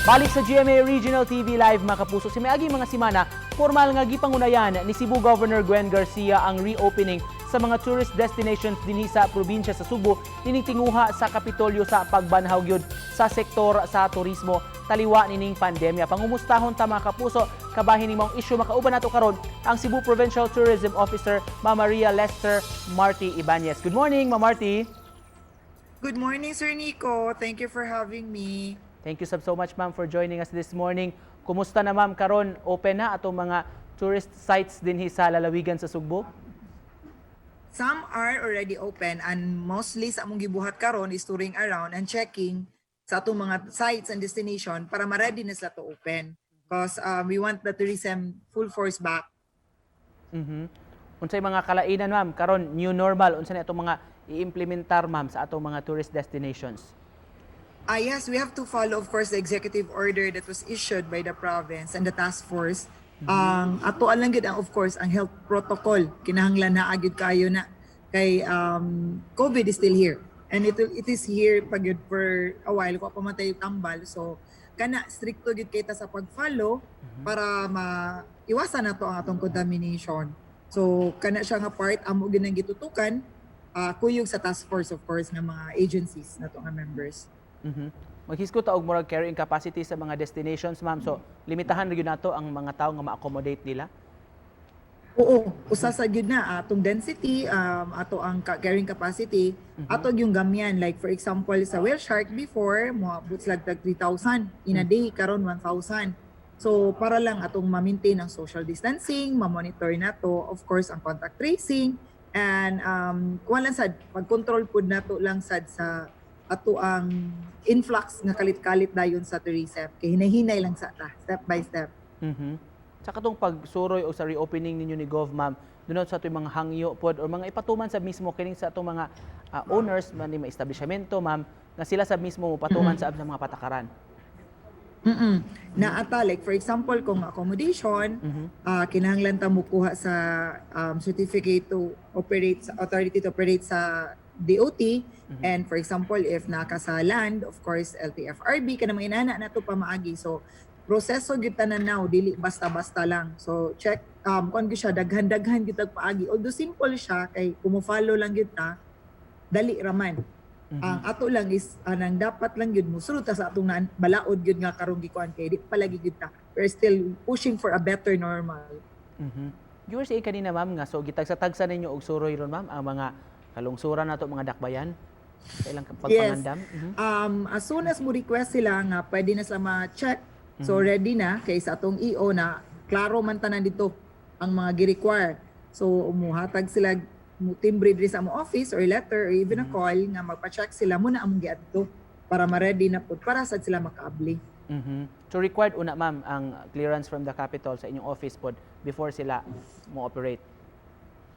Balik sa GMA Regional TV Live, mga kapuso. Sa miaging mga simana, formal nga gipangunayan ni Cebu Governor Gwen Garcia ang reopening sa mga tourist destinations dinhi sa probinsya sa Sugbo nining tinguha sa Kapitolyo sa pagbanhaw gyud sa sektor sa turismo taliwa nining pandemya. Pangumustahon ta, mga kapuso, kabahin ni maong issue, makauban nato karon ang Cebu Provincial Tourism Officer, Ma Maria Lester Marty Ibanez. Good morning, Ma Marty. Good morning, Sir Nico. Thank you for having me. Thank you sab so much, ma'am, for joining us this morning. Kumusta na, ma'am, karon? Open na atong mga tourist sites dinhi sa lalawigan sa Sugbo? Some are already open and mostly sa among gibuhat karon is touring around and checking sa atong mga sites and destination para ma-ready na sila to open. Because we want the tourism full force back. Unsay mga kalainan, ma'am, karon new normal, unsa na atong mga i-implementar, ma'am, sa atong mga tourist destinations? Ah, yes, we have to follow, of course, the executive order that was issued by the province and the task force. Ang ato lang gyud ang, of course, ang health protocol, kinahanglan na gyud kayo na kay COVID is still here. And it is here pa gyud for a while ko pa man tay tambal. So kana, stricto gyud kita sa pag-follow para maiwasan nato ang atong contamination. So kana siya nga part amo gyud nang gitutukan kuyog sa task force, of course, nga mga agencies nato nga members. Maghisgot ta og murag carrying capacity sa mga destinations, ma'am. So limitahan ra gyud nato ang mga tawo nga ma-accommodate nila. Oo, usa sa gyud na atong density, ato ang carrying capacity, ato yung gamyan. Like for example, sa whale shark before, moabot sila tag 3,000 in a day, karon 1,000. So para lang atong ma-maintain ang social distancing, ma-monitor nato, of course, ang contact tracing and kuan lang sad, pag-control pud nato lang sad sa ato ang influx nga kalit-kalit dayon sa tourism. Kay hinay-hinay lang sa ta, step by step. Sa katong pagsuroy o sa reopening ninyo ni Gov, ma'am, doon sa atong mga hangyo pod or mga ipatuman sa mismo kining sa atong mga owners man ni mga establishmento, ma'am, nga sila sa mismo mopatuman sa mga patakaran. Naata, like for example, kung accommodation, kinahanglan ta mukuha sa certificate to operate sa authority to operate sa DOT, and for example, if naka sa land, of course, LTFRB, kana mga inana na to pamaagi. So proseso gyud tanan now, dili basta-basta lang. So check kuan gyud siya, daghan-daghan gyud tag paagi. Although simple siya kay kung mo-follow lang gyud ta, dali raman. Ang ato lang is anang dapat lang gyud mosulod ta sa atong balaod gyud nga karong gikuan kay di palagi gyud ta. We're still pushing for a better normal. You were saying kanina, ma'am, nga so gitagsa-tagsa ninyo og suroy ron, ma'am, ang mga kalungsuran nato, mga dakbayan sa ilang pagpangandam. As soon as mo request sila nga pwede na sila ma-check, so ready na kay sa atong EO na klaro man tanan dito ang mga gi-require. So muhatag sila, mo timbre diri sa among office or letter or even a call nga magpa-check sila mo na among giadto para ma-ready na pud para sad sila makaabli. So required una, ma'am, ang clearance from the capital sa inyong office pod before sila mo operate.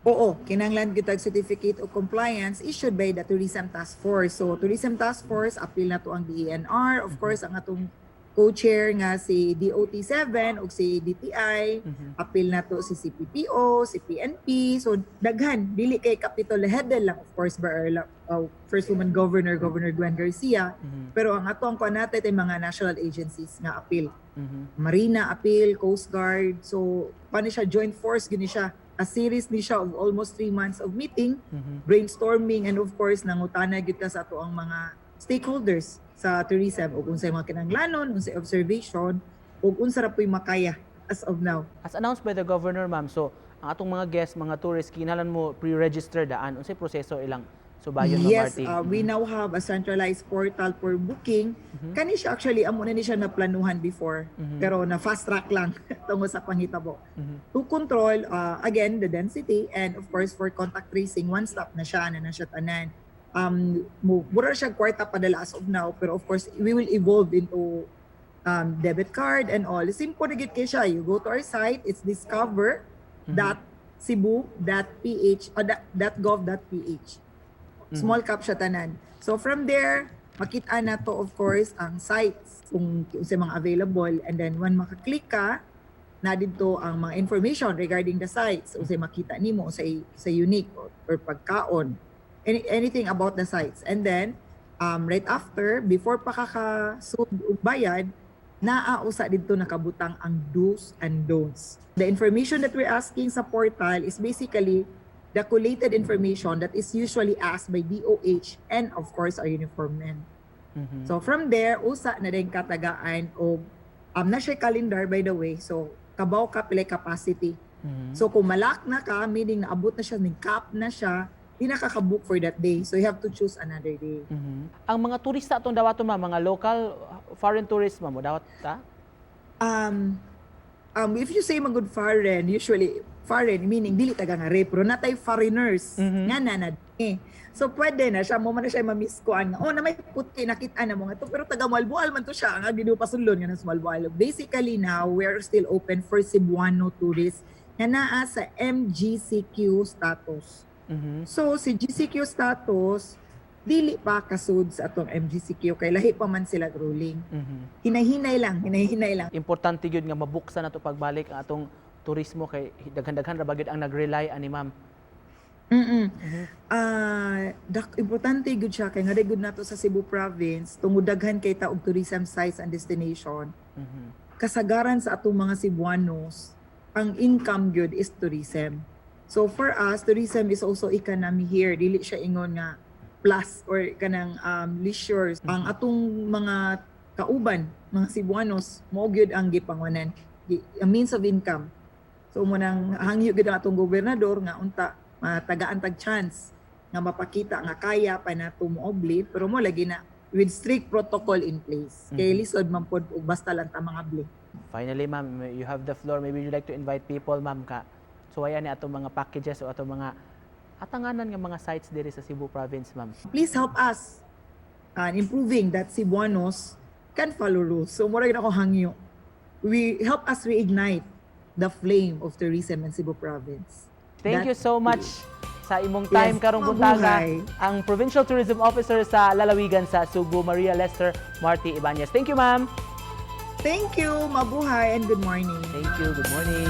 Oo, kinahanglan gyud tag certificate of compliance issued by the Tourism Task Force. So Tourism Task Force, apil na to ang DENR, of course ang atong co-chair nga si DOT7 ug si DTI, apil na to si CPPO, si PNP. So daghan, dili kay Capitol headed lang, of course, by our first woman governor, Governor Gwen Garcia. Pero ang ato ang kuan natin ay mga national agencies nga apil. Marina apil, Coast Guard. So paano siya, joint force gini siya. A series ni siya of almost 3 months of meeting, brainstorming, and of course nangutana gyud ta sa ato ang mga stakeholders sa tourism ug unsay mga kinahanglanon, unsay observation ug unsa ra po'y makaya as of now. As announced by the governor, ma'am, so ang atong mga guests, mga tourists, kinahanglan mo pre-register daan. Unsay proseso ilang subayon, Ma'am Yes, Marty? We now have a centralized portal for booking. Kani siya actually amo na ni siya naplanuhan before, pero na fast track lang tungod sa panghitabo. To control again the density and of course for contact tracing, one stop na siya na siya tanan. Mura siya kwarta padala as of now, pero of course we will evolve into debit card and all. Simple na gyud kay siya. You go to our site, it's discover.cebu.ph o .gov.ph. Small cap siya tanan. So from there, makita na to, of course, ang sites kung sa mga available, and then when maka-click ka na didto ang mga information regarding the sites, unsay makita nimo sa unique or pagkaon, anything about the sites. And then right after, before pa ka kasud og bayad Naa usa didto nakabutang ang do's and don'ts. The information that we're asking sa portal is basically the collated information that is usually asked by DOH and, of course, our uniform men. So from there, usa na din katagaan og na siya calendar, by the way. So kabaw ka pila capacity. So kung malak na ka, meaning naabot na siya, ning cap na siya, di na ka ka-book for that day. So you have to choose another day. Ang mga turista atong dawaton, ma'am, mga local, foreign tourists, ma'am, mo dawat ta? If you say magud foreign, usually foreign meaning dili taga nga pero natay foreigners nga na na eh. So pwede na siya mo man na siya mamiskuan nga oh na may puti nakita na mo nga to, pero taga Moalboal man to siya nga ginuo pasulon nga na sa Moalboal. Basically, now we are still open for Cebuano tourists nga naa sa MGCQ status. So si GCQ status dili pa kasud sa atong MGCQ kay lahi pa man sila ruling. Hinahinay lang, hinahinay lang. Importante gyud nga mabuksan nato pagbalik ang atong turismo kay daghan-daghan ra ba gyud ang nag-rely ani, ma'am. Ah, importante gud siya kay nga gud nato sa Cebu Province tungod daghan kay ta og tourism sites and destination. Kasagaran sa atong mga Cebuanos, ang income gyud is tourism. So for us, tourism is also economy here. Dili siya ingon nga plus or kanang leisure. Ang atong mga kauban, mga Cebuanos, mao gyud ang gipangunan, ang means of income. So mo nang hangyo gyud ang atong gobernador nga unta matagaan tag chance nga mapakita nga kaya pa nato moobli, pero mo lagi na with strict protocol in place. Kay lisod man pod og basta lang ta mga bli. Finally, ma'am, you have the floor. Maybe you'd like to invite people, ma'am, ka suwayan ni atong mga packages o atong mga atanganan nga mga sites diri sa Cebu Province, ma'am. Please help us improving that Cebuanos can follow rules. So mura gyud ako hangyo. We help us reignite the flame of tourism in Cebu Province. Thank you so much sa imong time Yes, karong buntaga. mabuhay. Ang Provincial Tourism Officer sa lalawigan sa Sugbo, Maria Lester Marty Ibanez. Thank you, ma'am. Thank you, mabuhay and good morning. Thank you. Good morning.